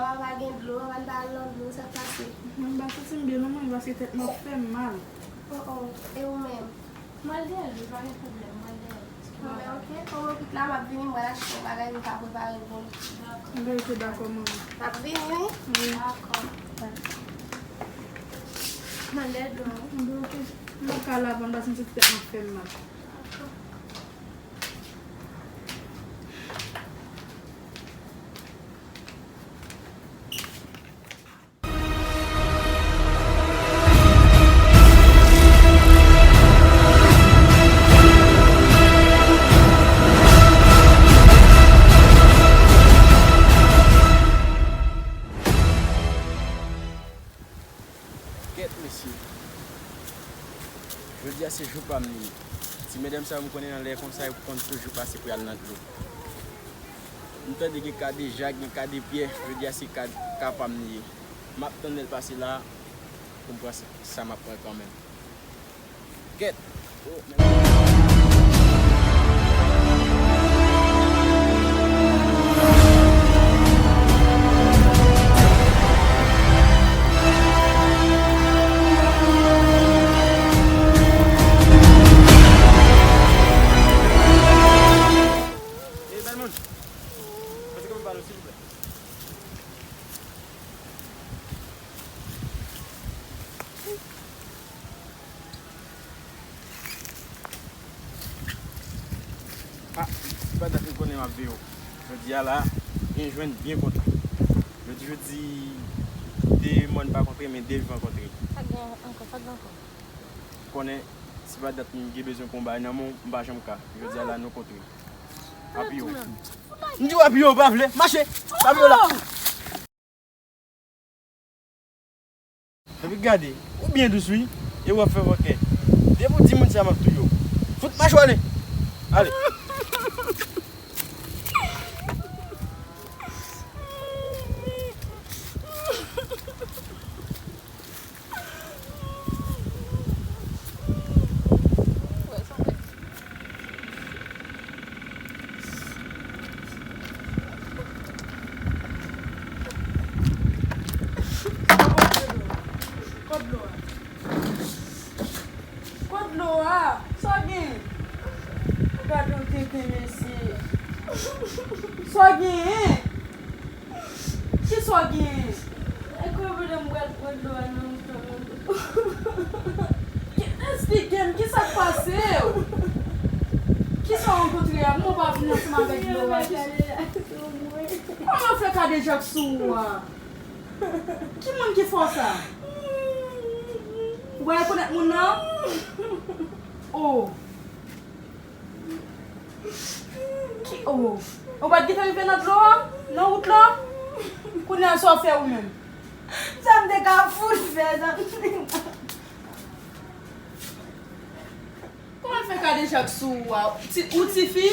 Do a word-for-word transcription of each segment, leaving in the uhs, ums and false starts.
Papa pa gen dlo, papa n ta al nan dlo, sa k pase? Mwen pa santi m byen non mwen, paske tèt mwen ap fè m mal. Oh, oh, e ou menm? Mwen al dèyè l wi, pa gen pwoblèm, mwen al dèyè l. Bon, men oke, kòm ou kit la, m ap vini, m pral achte yon bagay, nou ka prepare l pou nou. Dakò. Anben, ok, dakò, manmi. M ap vini, wi. Wi. Dakò. Mwen al dèyè dlo. Anben, ok. M ap ka lave, m pa santi tèt mwen ap fè m mal. Dakò. Kèt, mesye. Jodi a se jou pa m li ye. Ti medam sa yo m konnen nan lè konsa yo konn toujou pase pou y al nan dlo. M tande gen kadejak, gen kadepyè. Jodi a se ka, ka pa m li ye. M ap tann lè l pase la pou m pran sa, sa m ap pran kanmenm. Kèt. Oh, men. Ey, bèl moun. Pase kote m pale, silvouplè. Ah, se pa dat m konnen m ap veye w. Jodi a la, gen jwenn byen kontan. Jodi, jodi, de mòn pa kontre, men de van kontre. Sa k gen ankò, sa k gen ankò? Ou konnen, se pa dat m gen bezwen pou yon bagay nan men w, m pa janm ka. Jodi a la, nou kontre. Apiye w. M di w apiye w, ou pa vle? Mache! Apiye w la! Epi gade, ou byen dous wi, e w ap fè vòkè. Depi w di moun sa m ap touye w. Fout mache w ale. Ale. Kot dlo a? Kot dlo a? Sa w gen? Gade yon tenten, mesye. Sa w genyen? Kisa w genyen? Èske w vle m pral pran dlo a nan mouton mwen? Esplike m, kisa k pase w? Kisa w rankontre a? Kòman w pa vin ansanm avèk dlo a? Kòman w fè kadejak sou ou a? Ki moun ki fè w sa? Ou pa rekonèt moun nan? Oh. Ki, oh. Ou pa t gentan rive nan dlo a? Nan wout lan? Kounye a sa w fè ou menm? Sa m te ka fout fè, sa m te ka. Kòman l fè kadejak sou ou a? Ti, ou tifi?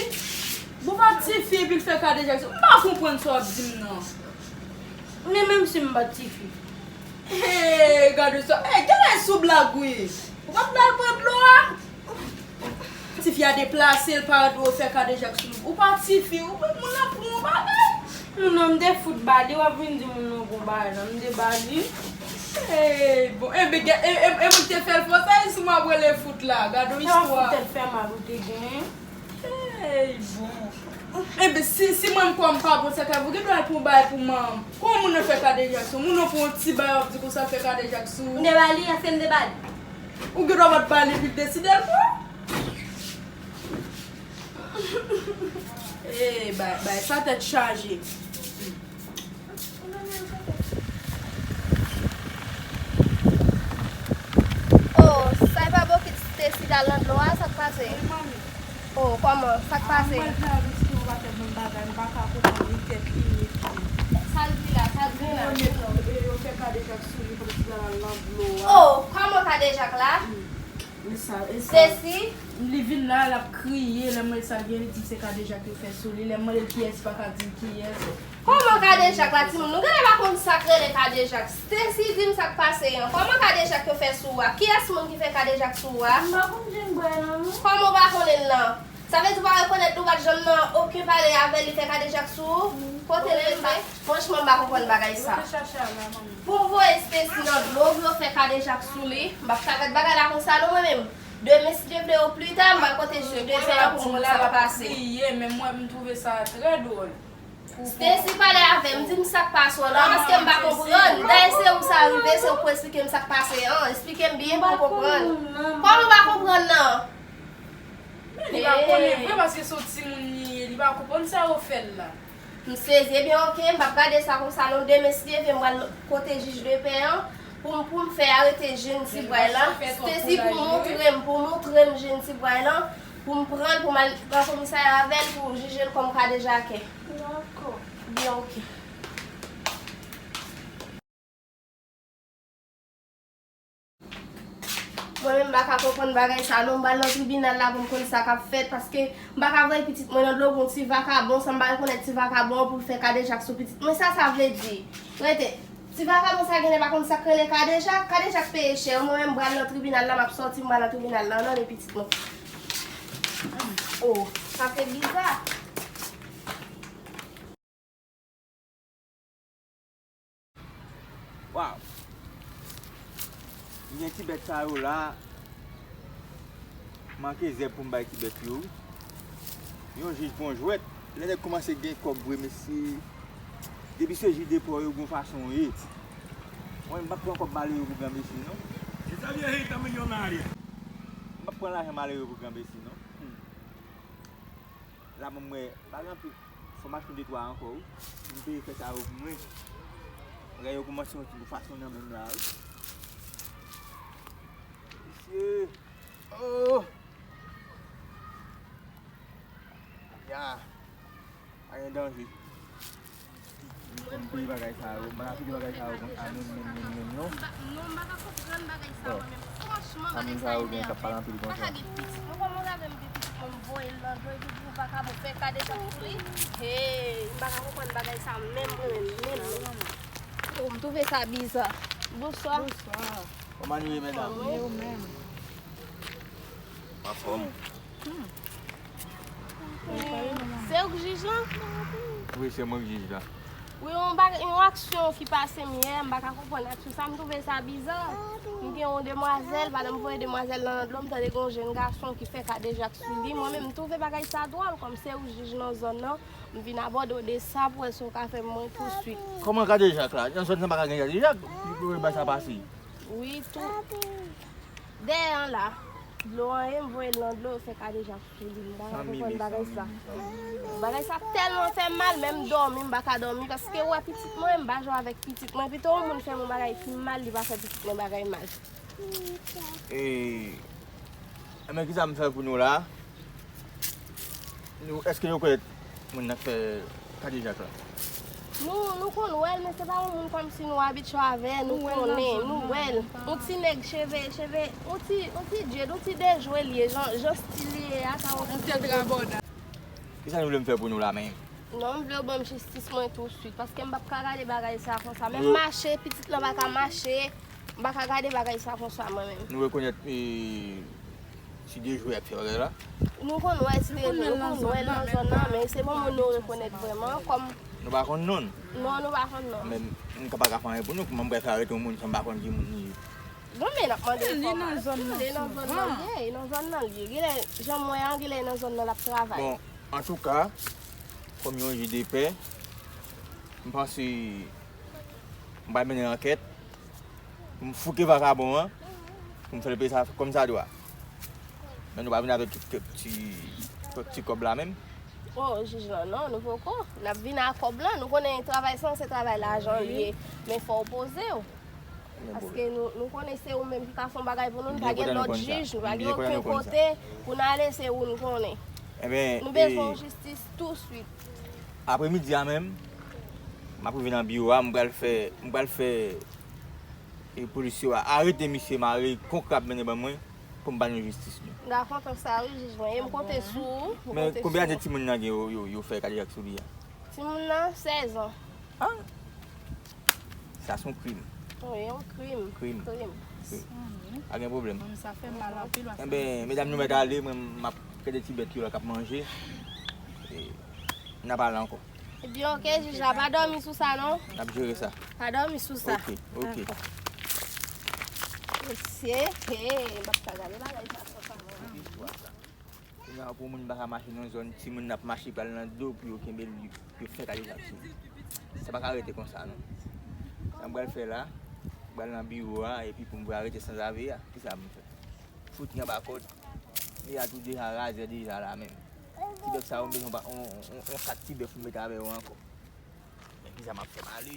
Bon, pa tifi epi l fè kadejak sou ou. M pa konprann sa w ap di m nan. Men menm si m pa tifi. Hey, gade sa. Hey, genlè sou blag wi. Ou pa t al pran dlo a? Tifi a deplase l pa dwe fè kadejak sou nou. Ou pa tifi, ou moun nan pran yon bagay. Moun nan m te fout ba li, w ap vin di moun nan pran bagay la. M te ba li. Ey, bon, enben, e, e, e moun ki te fè l fò sa, e si m ap rele fout la. Gade yon istwa. Sa fout tèt fè mal ou te genyen. Ey, bon. Enben, si, si manman m kwè m pa bon, sa ka, ou gen dwa al pran yon bagay pou manman m. Kòman moun nan fè kadejak sou ou? Moun nan pran yon ti bagay, w ap di konsa fè kadejak sou ou? M te ba li, èske m te ba li? Ou gen dwa pa t ba li, epi l deside l pran. Ey, bay, bay, sa tèt chaje. Oh, sa e pa bokit Stacy t al nan dlo a, sa k pase? Wi, manmi. Oh, kòman? Sa k pase? Ah, mwen pral travay, si nou pa fè bon bagay, m pa ka konprann li tèt li, li. Sa l di la, sa l di la? Yo met, e, yo fè kadejak sou li, kòmsi l al nan dlo a. Oh, kòman kadejak la? Hmm. E sa, e sa. Stacy? Li vin la, l ap kriye, lè m mande sa l gen, li di m se kadejak yo fè sou li. Lè m mande l kiyès, li pa ka di m kiyès. Kòman kadejak la, timoun? Nou genlè pa konn sa k rele kadejak. Stacy di m sa k pase an. Kòman kadejak yo fè sou ou a? Kiyès moun ki fè kadejak sou ou a? M pa konn jan m bwè nan, non. Kòman w pa konnen l lan? Sa vle di w pa rekonèt li, w pa t janm nan okenn pale avè l, li fè kadejak sou ou? Kote l rete? Franchman, m pa konprann bagay sa. Pou m voye Stacy nan dlo pou yo fè kadejak sou li, m p ap ka fè bagay la konsa non mwen menm. Demen, si Dye vle, oplita, m pral kote jij de pè an pou m konn sa k ap pase. Stacy pale avè m, di m sa k pase w la, paske m pa konprann. Dayè se ou sa rive, se ou pou eksplike m sa k pase an. Eksplike m byen pou m konprann. Kòman w pa konprann nan? Men li pa konnen vre, paske se yon timoun li ye, li pa konprann sa yo fè l la. M sezi, ebyen oke, m p ap gade sa konsa non. Demen, si Dye vle, m pral kote jij de pè an pou m, pou m fè arete jèn ti bway la. Stacy pou montre m, pou montre m jèn ti bway la, pou m pran l, pou m al nan komisarya avè l, pou jije l kòm kadejakè. Dakò. Byen, oke. Mwen menm m pa ka konprann bagay sa non, m pral nan tribinal la pou m konn sa k ap fèt, paske m pa ka voye pitit mwen nan dlo pou yon ti vakabon, san m pa rekonèt ti vakabon an pou l fè kadejak sou pitit mwen, sa sa vle di? Rete, ti vakabon sa genlè pa konn sa k rele kadejak, kadejak peye chè, mwen menm m pral nan tribinal la, m ap sòti, m pral nan tribinal la, nan men pitit mwen. Oh, sa fè biza. Waw! M gen ti bèt sa yo la. Manke zèb pou m bay ti bèt yo wi. Yon jij bon jwèt. Lè nèg kòmanse gen kòb vre mesye. Depi se jij de pè yo gon fason w ye. Mwen m p ap pran kòb malere pou gran mesye non. Esa vieja está millonaria. M p ap pran lajan malere pou gran mesye non. Hmm. La mwen m wè pa gen anpil. Fò m achte de twa ankò wi. M peye fè sa yo pou mwen. Bagay yo kòmanse yon ti fason nan menm la wi. Mesye. Oh! Ya. Pa gen danje. M peye bagay sa yo. M pa ka peye bagay sa yo konsa menm, menm, menm, menm, non. M pa, non, m pa ka konprann bagay sa yo menm. Franchman, bagay sa yo gen, k ap pale anpil konsa. Pa ka gen pitit. Mwen kòman w ta vle m gen pitit mwen, m voye l nan dlo, epi pou vakabon fè kadejak sou li? Hey, m pa ka konprann bagay sa menm, mwen menm, menm, menm. Oh, m twouve sa biza. Bonswa. Bonswa. Kòman nou ye, medam? Anfòm, wi, ou menm? Anfòm. Hmm. Se ou k jij lan? Wi, se mwen k jij la. Wi, yon bag-, yon aksyon ki pase m yè, m pa ka konprann aksyon sa, m twouve sa biza. M gen yon demwazèl, pandan m voye demwazèl lan nan dlo, m tande gen yon jèn gason ki fè kadejak sou li. Mwen menm, m twouve bagay sa dwòl, kòm se ou jij nan zòn nan, m vin abòde w de sa pou wè si w ka fè m mwen touswit. Kòman kadejak la? Nan zòn nan pa ka gen kadejak? Ki pou wè bagay sa pase? Wi, tou. Dèyè an la, dlo an ye, m voye l nan dlo, yo fè kadejak sou li. M pa ka konprann bagay sa. Bagay sa tèlman fè m mal, menm dòmi, m pa ka dòmi, paske w wè pitit mwen, m pa jwe avèk pitit mwen. Pito yon moun fè m yon bagay ki mal, li pa fè pitit mwen bagay mal. E, enben, kisa m fè pou nou la? Nou, èske nou konèt moun nan k fè kadejak la? Nou, nou konn wè l, men se pa yon moun kòmsi nou abitye avè l, nou konnen, nou wè l. Yon ti nèg cheve, cheve, yon ti, yon ti dread, yon ti dejwe l ye, jan, jan stil li ye a, sa yon ti tèt rabòda. Kisa nou vle m fè pou nou la menm? Non, m vle w ban m jistis mwen touswit, paske m p ap ka gade bagay sa konsa. Menm mache, pitit lan pa ka mache, m pa ka gade bagay sa konsa mwen menm. Nou rekonèt, e, Ti dejwe ap fè bagay la. Nou konn wè, ti dejwe, nou konn wè l nan zòn nan, men se pa moun nou rekonèt vrèman kòm. Nou pa konn non l? Non, nou pa konn non l. Men m ka pa ka fè anyen pou nou, kòman m pral fè arete yon moun san m pa konn ki moun li ye? Bon, men n ap mande enfòmasyon. Li nan zòn nan li ye, li nan zòn nan li ye. Genlè, jan m wè an, genlè nan zòn nan l ap travay. Bon, antouka, kòm yon jij de pè, m panse m pral mennen ankèt. Pou m fouke vakabon an, pou m fè l peye sa kòmsadwa. Men nou pa vin avèk kèk ti, kèk ti kòb la menm? O, jij lan, non, nou poko. N ap vin ak kòb lan. Nou konnen travay sa, se travay lajan li ye. Men fò w poze w. Paske nou, nou konnen se ou menm ki ka fè yon bagay pou nou. Nou pa gen lòt jij, nou pa gen okenn kote pou n ale, se ou n konnen. Nou bezwen yon jistis touswit. Apremidi a menm, m ap rive nan biwo a, m pral fè, m pral fè e polis yo arete misye mare kon krab mennen ban mwen pou m ba nou jistis nou. M ta kontan sa wi, jij mwen. E m konte sou ou. Men konbyen ane timoun nan gen yo, yo, yo fè kadejak sou li a? Timoun nan, sèz an. Ah! Sa se yon krim. Wi, yon krim. Krim. Krim. Pa gen pwoblèm. Sa fè mal anpil. Enben, medam, nou mèt ale, mwen, m ap Gade ti bèt yo la k ap manje. E, n a pale ankò. Ebyen, oke, jij la, pa dòmi sou sa, non. N ap jere sa. Pa dòmi sou sa. Oke, oke. Dakò. Mesye, hey, m ap ka gade bagay sa, sa, sa, non. Kounye a, pou moun pa ka mache nan zòn, timoun ap mache pral nan do pou yo kenbe l, yo fè kale sa timoun. Sa pa ka rete konsa, non. Sa m pral fè la, m pral nan biwo a, epi pou m pral rete sanzave a, kisa m fè? Fout li anba kòd. Li a tou deja razè deja la menm. Ti bèf sa yo, m bezwen pa, on, on, on kat ti bèf pou m mete avè yo ankò. Men kisa m ap fè, m ale.